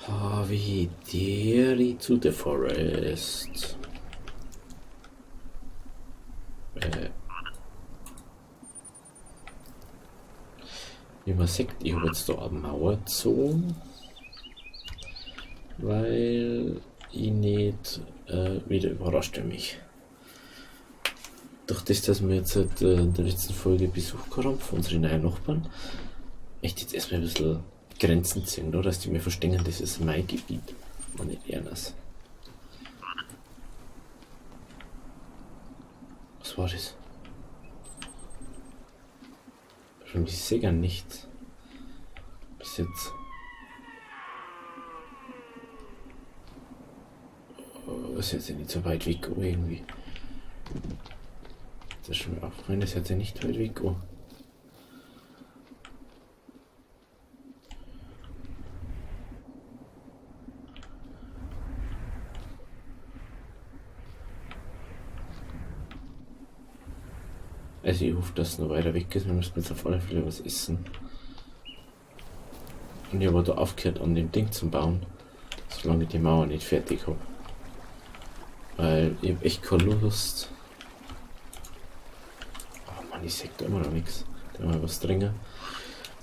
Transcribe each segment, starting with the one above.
Havidere to the forest. Wie man sieht, ich habe jetzt da eine Mauer gezogen, weil ich nicht wieder überrascht werde mich. Durch das, dass wir jetzt seit in der letzten Folge Besuch gehabt haben von unseren neuen Nachbarn, möchte ich jetzt erstmal ein bisschen Grenzen ziehen, oder? Dass die mir verstehen, das ist mein Gebiet und nicht ihres. Was war das? Für mich sicher nichts. Bis jetzt. Oh, ist jetzt ja nicht so weit weg, oh, irgendwie. Das ist schon mir aufgefallen, das ist jetzt ja nicht weit weg, oh. Also ich hoffe, dass es noch weiter weg ist. Wir müssen jetzt auf alle Fälle was essen. Und ich habe da aufgehört, an dem Ding zu bauen, solange ich die Mauer nicht fertig hab. Weil ich hab echt keine Lust. Oh Mann, ich seh da immer noch nix. Da mal was drin.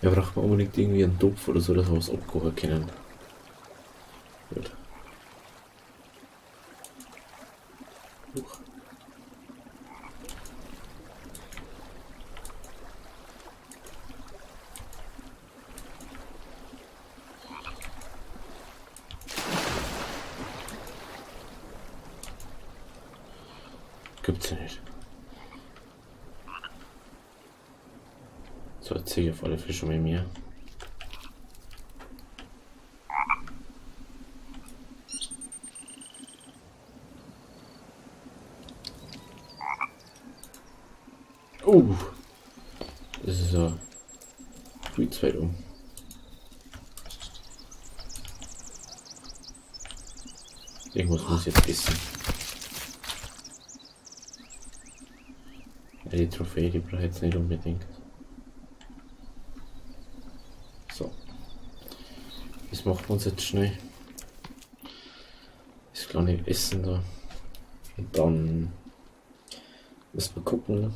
Wir brauchen unbedingt irgendwie einen Topf oder so, dass wir was abkochen können. Gut. Huch. Gibt's ja nicht. So, jetzt sehe ich auf alle Fälle schon mal mehr. Das ist ja viel zu weit um. Irgendwas muss ich jetzt essen. Ja, die Trophäe, die brauche ich jetzt nicht unbedingt. So. Das machen wir uns jetzt schnell. Das kleine Essen da. Und dann müssen wir gucken,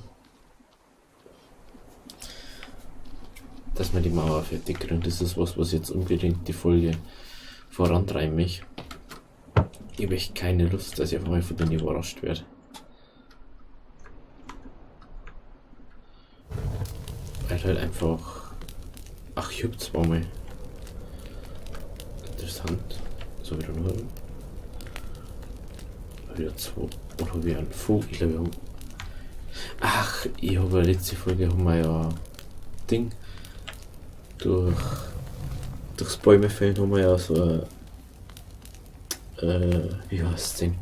dass wir die Mauer fertig kriegen. Das ist was, was jetzt unbedingt die Folge vorantreiben mich. Ich habe echt keine Lust, dass ich auf einmal von denen überrascht werde. Weil halt einfach... Ach, ich hab zweimal. Interessant. So, wieder nur. Wieder zwei. Oder wie ein Vogel. Ich glaube, wir haben. Ach, ich habe ja letzte Folge haben wir ja Ding. Durchs Bäume fällen haben wir ja so ein, wie heißt's denn?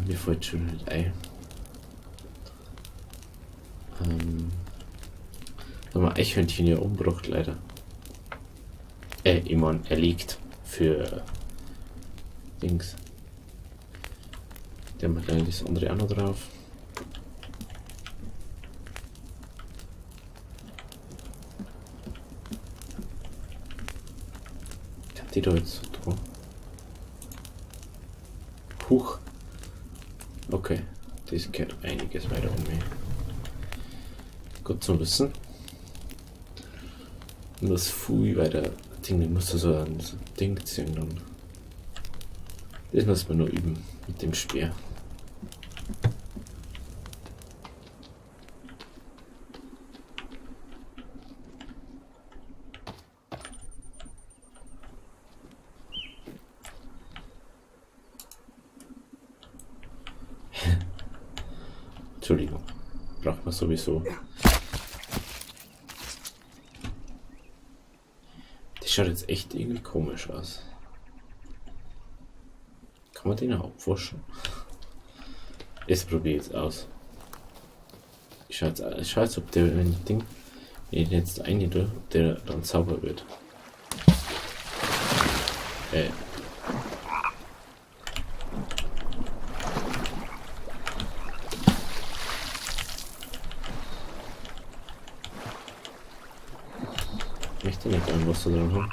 Mir fällt schon nicht ein. Da haben wir Eichhörnchen ja umgebracht, leider. Ich mein, er liegt für Dings. Der haben wir gleich das andere auch noch drauf. Kann die da jetzt so drauf? Huch. Okay, das gehört einiges weiter um mich. Gut zu wissen. Und das viel weiter Ding, ich muss da so ein Ding ziehen dann. Das muss man nur üben mit dem Speer. Entschuldigung, braucht man sowieso. Das schaut jetzt echt irgendwie komisch aus. Kann man den auch abwaschen? Das probiere ich jetzt aus. Ich schau jetzt, ich schau jetzt, ob der, wenn ich Ding, wenn ich den jetzt rein tue, ob der dann sauber wird. Ich möchte nicht ein Wasser dran haben.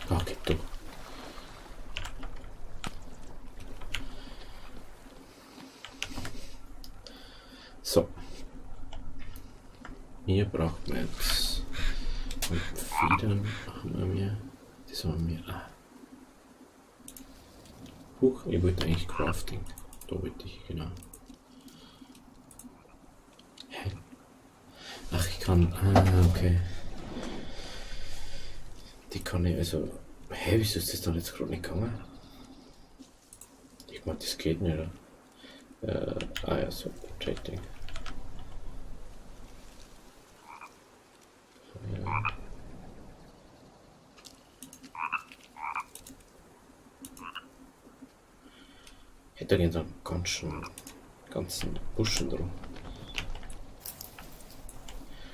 Ach, geht doch. So. Hier braucht man jetzt Federn haben wir. Das haben wir. Ah. Huch, ich wollte eigentlich Crafting. Da wollte ich, genau. Hä? Ach, ich kann. Ah, okay. Die kann ich also. Hä, wieso ist das dann jetzt gerade nicht gegangen? Ich meine, das geht nicht, oder? Ah ja, so, Chatting. Ja. Hätte gerne so einen ganzen Buschen drum.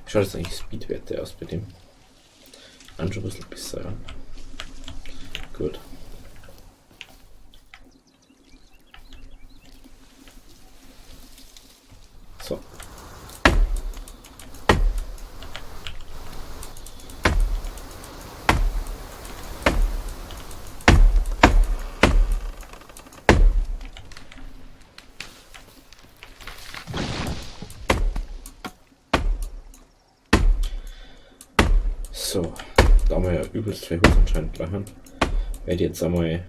Wie schaut jetzt eigentlich Speedwerte aus bei dem? An schon ein bisschen besser, ja. Gut. So. So, da wir ja übelst viel Holz anscheinend brauchen, werde ich jetzt einmal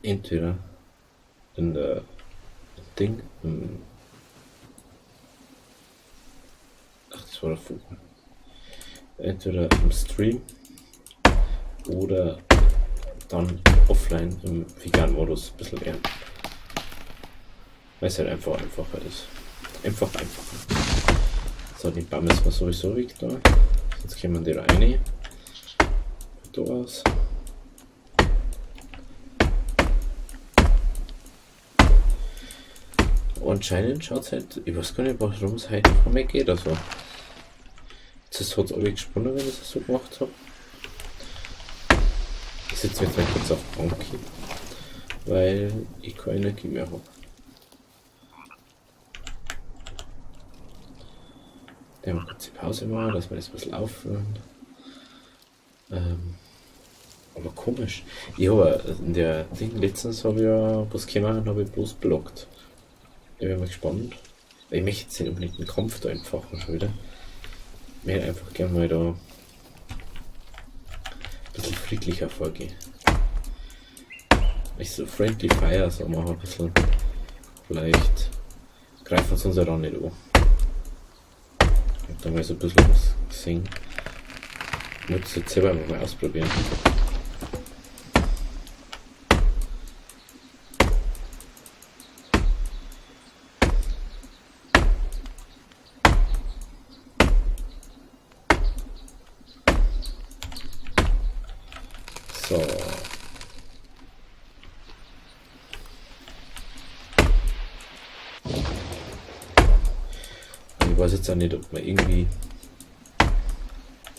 entweder in der Ding, im ach, das war der Vogel. Entweder im Stream oder dann offline im veganen Modus ein bisschen lernen. Weil es halt einfach einfacher ist. Einfach einfacher. So, den Baum müssen wir sowieso weg da. Sonst kommen die rein. Da aus. Anscheinend schaut es halt, ich weiß gar nicht, warum es heute nicht mehr geht. Also, jetzt hat es alle gesponnen, wenn ich das so gemacht habe. Ich sitze jetzt mal kurz auf Bank, weil ich keine Energie mehr habe. Dann mal kurz die Pause machen, dass wir das ein bisschen aufhören. Aber komisch. Ich habe in der Ding letztens habe ich ja was gemacht und habe ich bloß blockt. Ich bin mal gespannt. Weil ich möchte jetzt nicht unbedingt einen Kampf da entfachen schon wieder. Ich möchte einfach gerne mal da ein bisschen friedlicher vorgehen. Nicht so friendly fire, so machen ein bisschen. Vielleicht greifen sie uns ja dann nicht an. Ich hab da mal so ein bisschen was gesehen. Ich muss das jetzt selber mal ausprobieren. So. Ich weiß jetzt auch nicht, ob man irgendwie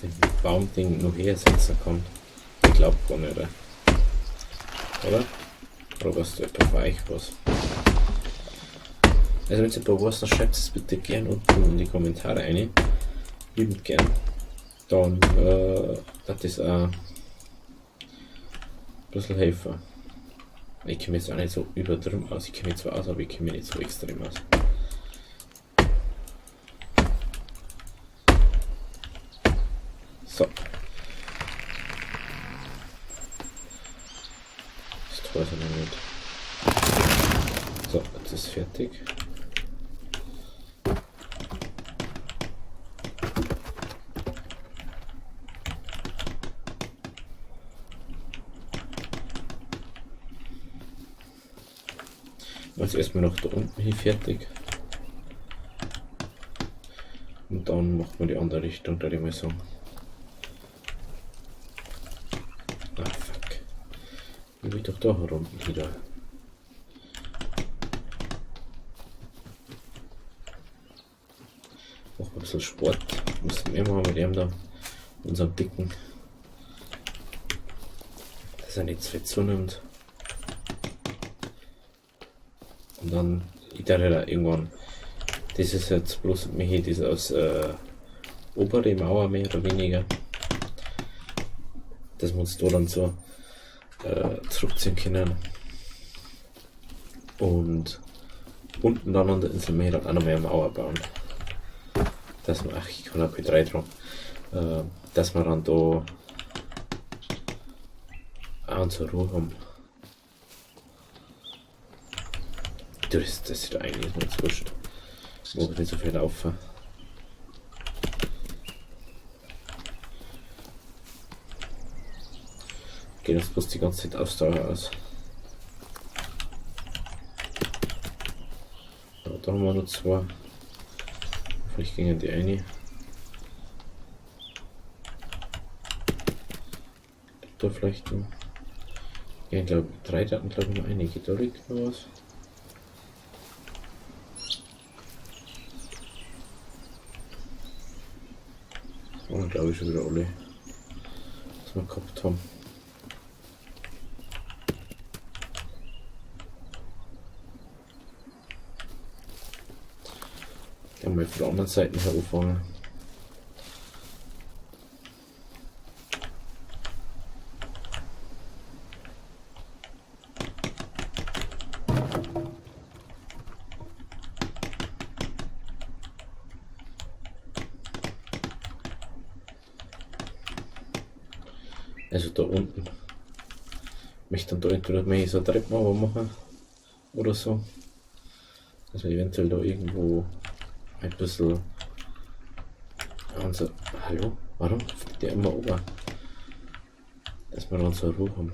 den Baumding noch hersetzen kann. Ich glaub gar nicht, oder? Oder? Oder was da etwa bei euch was? Also wenn ihr da was, dann schreibt es bitte gern unten in die Kommentare rein. Liebend gern. Dann wird das auch ein bisschen helfen. Ich kenne mich jetzt auch nicht so übertrieben aus. Ich kenne mich zwar aus, aber ich kenne mich nicht so extrem aus. So. Das Tor ist noch nicht. So, jetzt ist fertig. Jetzt erstmal noch da unten hin fertig. Und dann macht man die andere Richtung, da ich mal sagen. Ah, fuck. Ich will doch da unten wieder. Machen wir ein bisschen Sport. Müssen wir machen mit dem da. Unserem Dicken. Dass er nicht zu viel zunimmt. Und dann, ich dachte da irgendwann, das ist jetzt bloß mich, das aus obere Mauer mehr oder weniger, dass wir uns da dann so zurückziehen können. Und unten dann an der Insel möchte ich dann auch noch mehr Mauer bauen. Dass man, ach, ich kann auch 3 dran, dass wir dann da auch unsere Ruhe haben. Du, das ist eigentlich nicht wurscht. Wo wir nicht so viel laufen. Geht uns bloß die ganze Zeit Ausdauer aus. Ja, da haben wir noch 2. Vielleicht gingen die eine. Da vielleicht noch. Ja, ich glaub, 3 Daten, glaub ich, noch eine. Geht da liegt noch was? Das waren, glaub ich, schon wieder alle, was wir gehabt haben. Dann mal von der anderen Seite her anfangen. Also da unten. Ich möchte dann da entweder mal so eine Treppenmauer machen oder so. Dass wir eventuell da irgendwo ein bisschen unser, hallo? Warum fliegt der immer oben? Dass wir dann so Ruhe haben.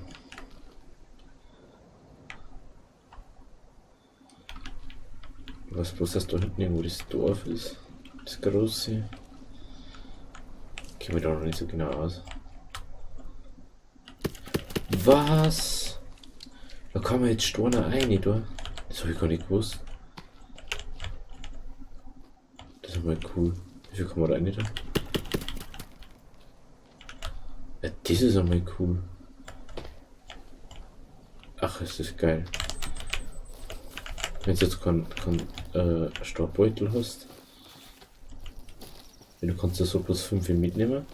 Ich weiß bloß, dass da hinten irgendwo das Dorf ist. Das große. Kenn mich da noch nicht so genau aus. Was? Da kann man jetzt Steine rein, du? Das hab ich gar nicht gewusst. Das ist mal cool. Wie viel kann man da rein da? Ja, das ist einmal cool. Ach, ist das geil. Wenn du jetzt kein Staubbeutel hast, du kannst ja so bloß 5 mitnehmen.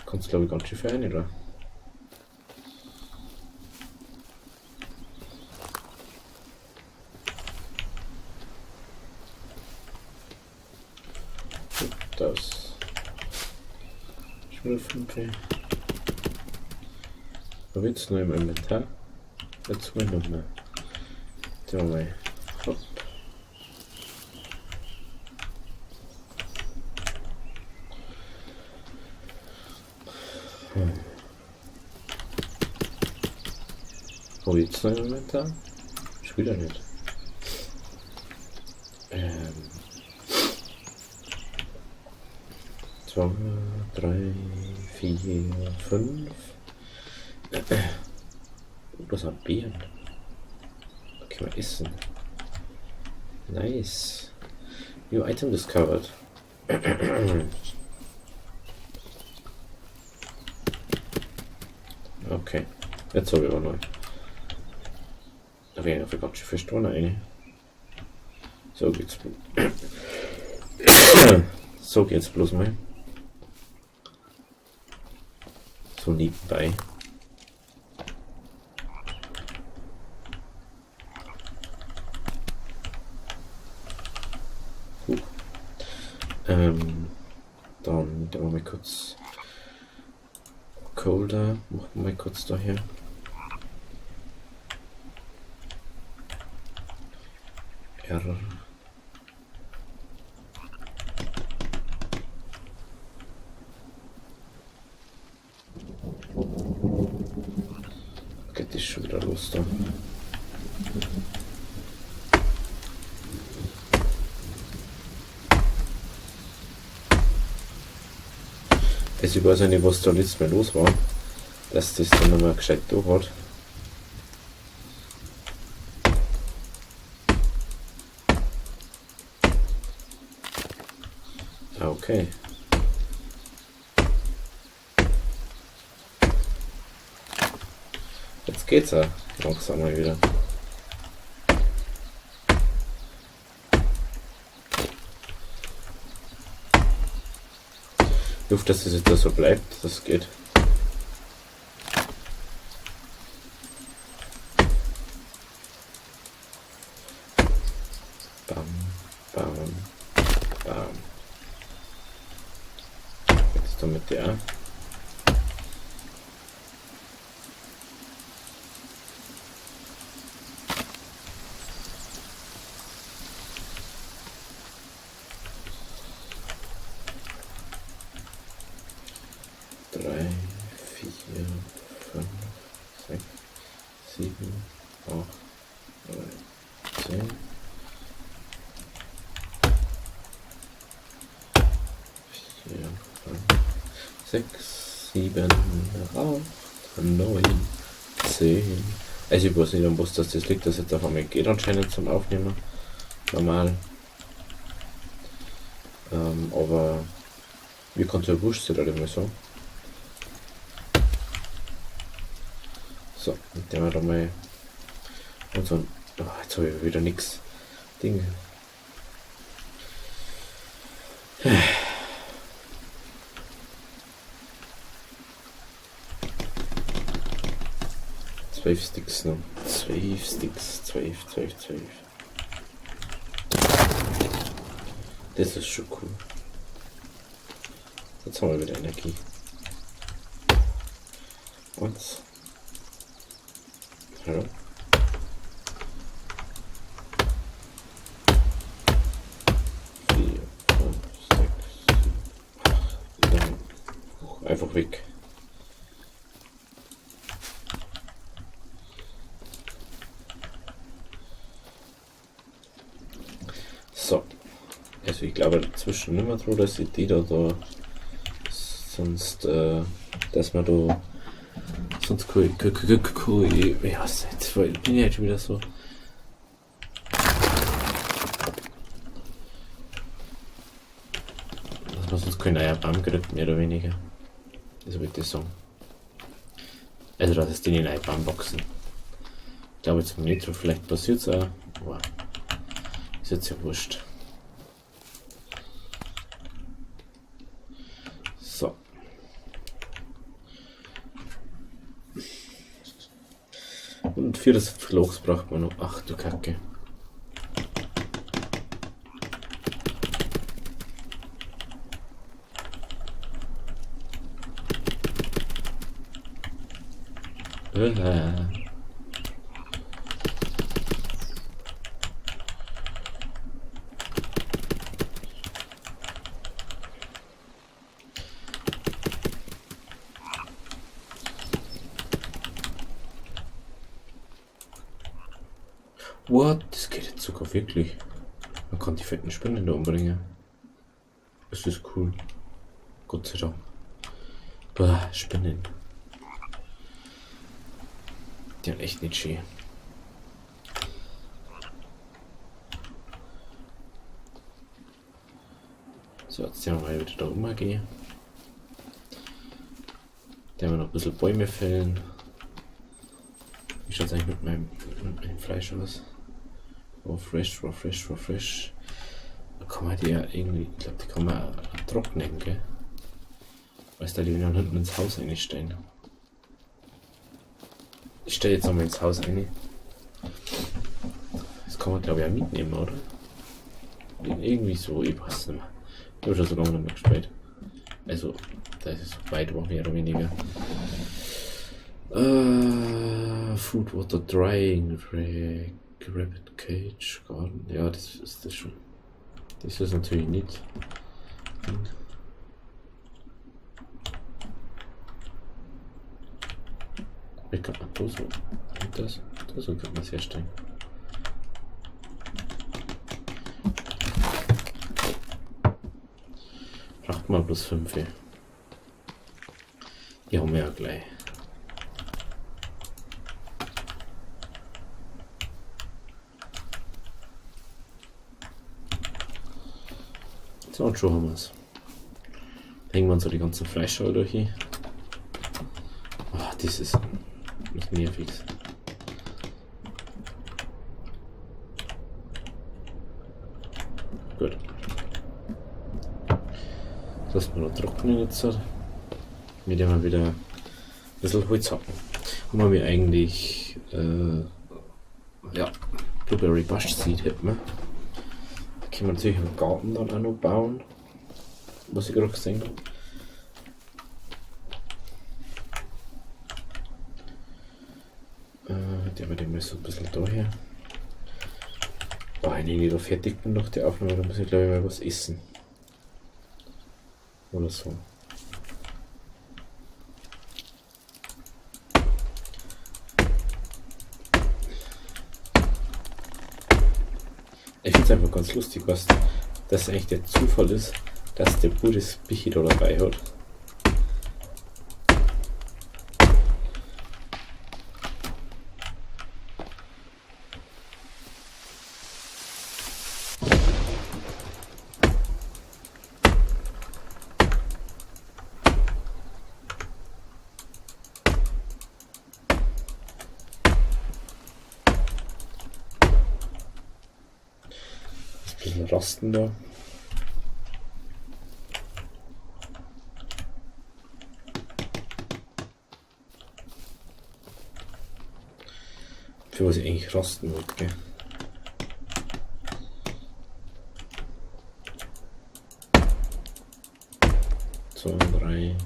Kannst glaube ich ganz schön viel rein, oder? Das. Schon wieder 5. Da wird's noch im Inventar. Jetzt mal noch mal. Den mal. Hopp. Wo jetzt noch im Inventar? Schon wieder nicht. 2, 3, 4, 5. Oh, das sind Beeren. Da können wir essen. Nice. New item discovered. Okay, jetzt habe ich aber neu. Da wäre ja ganz schön viel Steine rein. So geht's. So geht's bloß mal. So nebenbei. Huch. Dann gehen wir mal kurz Colder, machen wir mal kurz daher. R. Geht das schon wieder los da? Also ich weiß ja nicht, was da letztes Mal los war, dass das dann nochmal gescheit da hat. Ah, okay. Jetzt geht's ja langsam mal wieder. Ich hoffe, dass das jetzt da so bleibt, das geht. Bam, bam, bam. Jetzt damit der. 3, 4, 5, 6, 7, 8, 9, 10. 4, 5, 6, 7, 8, 9, 10. Also ich weiß nicht, an was das liegt, dass jetzt auf einmal geht anscheinend zum Aufnehmen. Normal. Aber mir kann es ja wurscht sein, würde ich mal sagen. So, und der wir da mal unseren. Oh, jetzt habe ich wieder nix. Ding. 12 Sticks noch. 12 Sticks. 12, 12, 12. Das ist schon cool. Jetzt haben wir wieder Energie. 1. Hallo? 4, 5, 6, 7, 8, 9. Huch, einfach weg. So. Also ich glaube dazwischen nicht mehr dran, dass ich die da sonst, dass man da sonst wie heißt das jetzt? Bin ich jetzt schon wieder so. Dass man sonst keinen neuen Baum kriegt, mehr oder weniger. Das würde ich sagen. Also dass es die neuen Baum wachsen. Ich glaube jetzt im Nitro, vielleicht passiert es auch, aber ist jetzt ja wurscht. So. Und 74 Lochs braucht man noch. Ach du Kacke. What? Das geht jetzt sogar wirklich. Man kann die fetten Spinnen da umbringen. Das ist cool. Gott sei Dank. Boah, Spinnen. Die haben echt nicht schön. So, jetzt sehen wir mal wieder da rumgehen. Da haben wir noch ein bisschen Bäume fällen. Wie schaut's eigentlich mit meinem Fleisch aus? Oh, fresh, oh, fresh, oh, fresh. Da kann man die ja irgendwie, ich glaub, die kann man auch trocknen, gell? Weißt du, die will dann hinten ins Haus einstellen. Ich stelle jetzt nochmal ins Haus ein. Das kann man, glaub ich, auch mitnehmen, oder? Irgendwie so, ich weiß nicht mehr. Ich hab schon so lange nicht mehr gespielt. Also, da ist es so weit war, mehr oder weniger. Food, Water, Drying, Rack, Rabbit Cage, Garden. Ja, das ist das schon. Das ist natürlich nicht. Ich kann man da so. Das, das so kann man es herstellen. Braucht man bloß 5. Die haben wir ja gleich. So, und schon haben wir's. Hängen wir uns so die ganzen Fleischschalen durch hier. Oh, das ist das nervig. Gut. Lassen wir noch trocknen jetzt. Mit dem wir wieder ein bisschen Holz hacken. Haben wir eigentlich ja, Blueberry Bush Seed hätten wir. Da können wir natürlich im Garten dann auch noch bauen, was ich gerade gesehen habe. Der wird immer so ein bisschen da her. Oh, wenn ich da fertig bin nach der Aufnahme, dann muss ich glaube ich mal was essen. Oder so. Ich find's einfach ganz lustig, was das eigentlich der Zufall ist, dass der Bruder das Bichi da dabei hat. Bisschen Rasten da. Für was ich eigentlich rasten wollte, gell? 2, 3,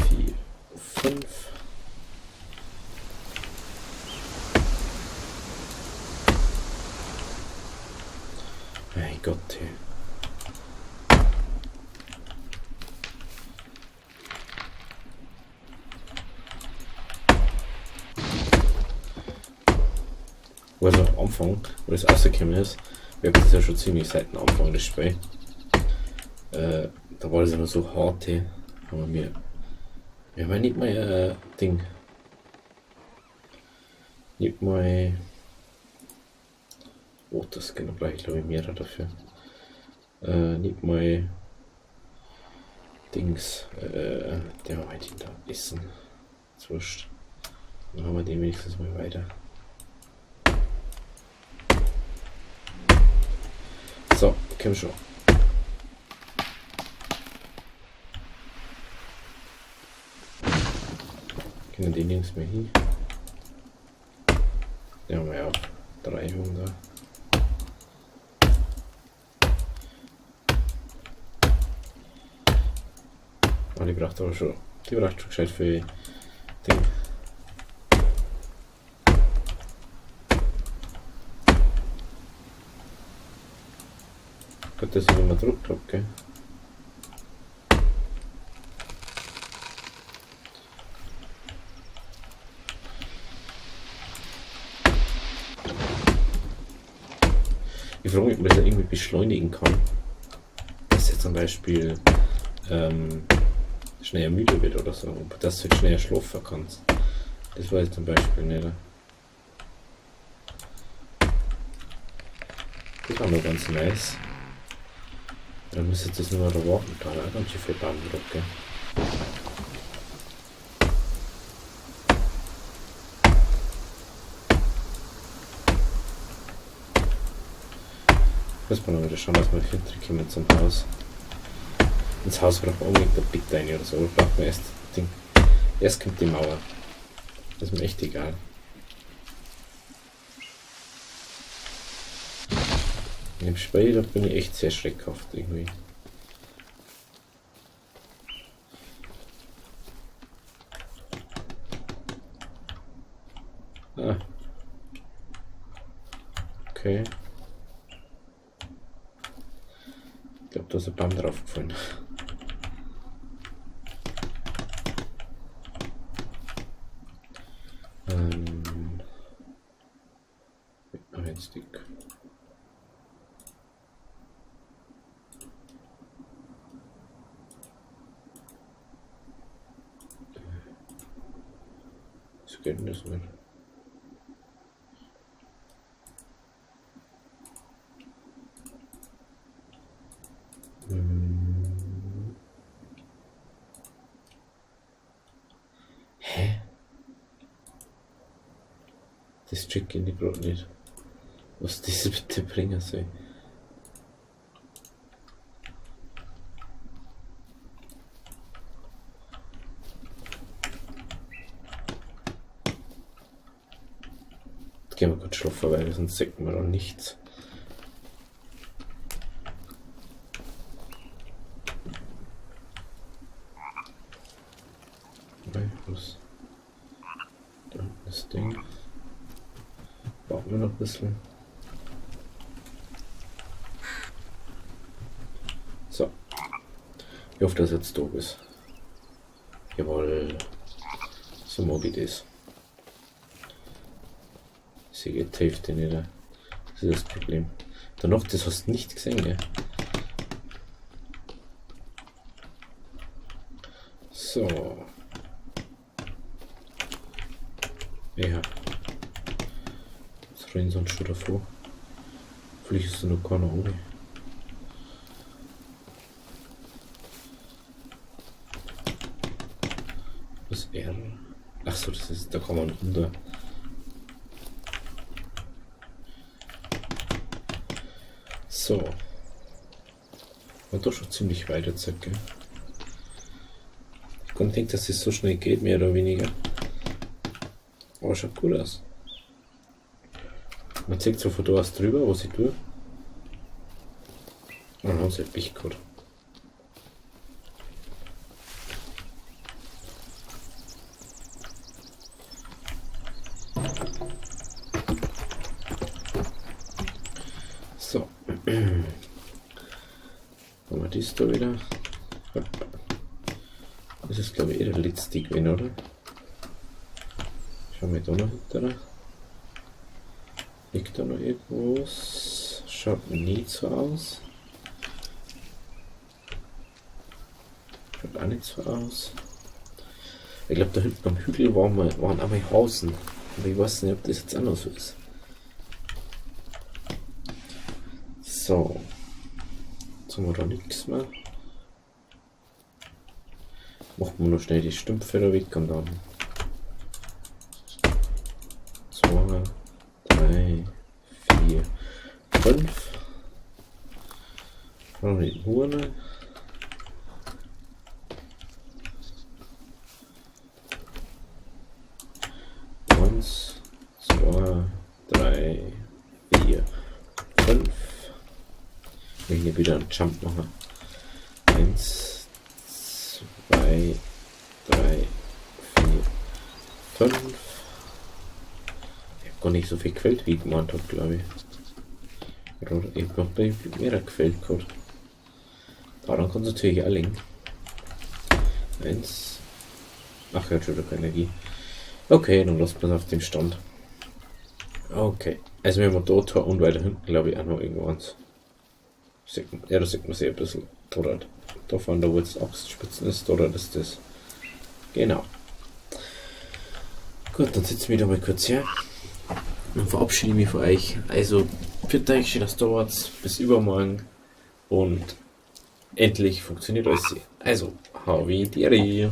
4, 5. Mein Gott, ey. Also am Anfang, wo das rausgekommen ist, wir haben das ja schon ziemlich seit dem Anfang des Spiels. Da war das immer so hart, ey. Aber wir haben ja nicht mal Ding. Nicht mal. Oh, das geht noch gleich, glaube ich, mehrere dafür. Nicht mal Dings, der war halt da essen. Ist wurscht. Dann haben wir den wenigstens mal weiter. So, komm schon. Können die nirgends mehr hin? Ja, haben wir ja auch 300. Oh, die braucht aber schon. Die braucht schon gescheit viel Ding. Gott, dass ich nicht mehr gedruckt hab, gell? Ich frage mich, ob man das irgendwie beschleunigen kann. Dass er zum Beispiel schneller müde wird oder so, ob das du schneller schlafen kannst. Das weiß ich zum Beispiel nicht. Das war nur ganz nice. Dann müsste ich das nur noch warten, da hat auch ganz schön viel Baum drauf, gell? Muss man wieder schauen, dass wir hinterkommen zum Haus. Ins Haus braucht man unbedingt ein Bett rein oder so, oder braucht man erst das Ding. Erst kommt die Mauer. Das ist mir echt egal. In dem Spiel, da bin ich echt sehr schreckhaft irgendwie. Ah. Okay. Ich glaub, da ist ein Baum drauf gefallen. Ein Stick. Was geht denn das mit? Das check ich gerade nicht. Was das bitte bringen soll. Jetzt gehen wir kurz schlafen, weil sonst sieht man da nichts. Was? Da hinten das Ding. Warten wir noch ein bisschen. So. Ich hoffe, dass jetzt da ist. Jawohl. So mag ich das. Sie geht die Hälfte nicht. Das ist das Problem. Danach, das hast du nicht gesehen, gell? So. Ja. Jetzt rennen sie uns schon davor. Vielleicht ist da noch keiner ohne. Was R? Ach so, das ist, da kann man runter. So. War doch schon ziemlich weit jetzt, gell? Ich konnte denken, dass es so schnell geht, mehr oder weniger. Aber schaut gut aus. Man zeigt so von da aus drüber, was ich tue. Und dann haben sie halt Pech gehabt. So. Haben wir das da wieder. Das ist, glaube ich, eh der letzte gewesen, oder? Schauen wir da noch hinterher. Liegt da noch irgendwas? Schaut nicht so aus. Schaut auch nicht so aus. Ich glaube, da hinten am Hügel waren einmal Hasen. Aber ich weiß nicht, ob das jetzt auch noch so ist. So. Jetzt haben wir da nichts mehr. Machen wir noch schnell die Stümpfe da weg und dann 2, 3, 4, 5. Noch die Urne. 1, 2, 3, 4, 5. Wenn ich hier wieder einen Jump mache. 1, 2, 3, 4, 5. Ich hab gar nicht so viel gefällt, wie ich gemeint hab, glaub ich. Oder ich hab noch mehr gefällt gehabt. Daran kann's natürlich auch liegen. 1. Ach, er hat schon wieder keine Energie. Okay, dann lassen wir's auf dem Stand. Okay. Also wir haben da Tor und weiter hinten, glaub ich, auch noch irgendwo eins. Ja, da sieht man sich ein bisschen. Da, da vorne, da wo jetzt Axtspitzen ist, da ist das. Genau. Gut, dann sitzen wir wieder mal kurz her. Dann verabschiede ich mich von euch. Also, für euch, schön, dass ihr da wart. Bis übermorgen. Und endlich funktioniert alles. Also, hau wieder.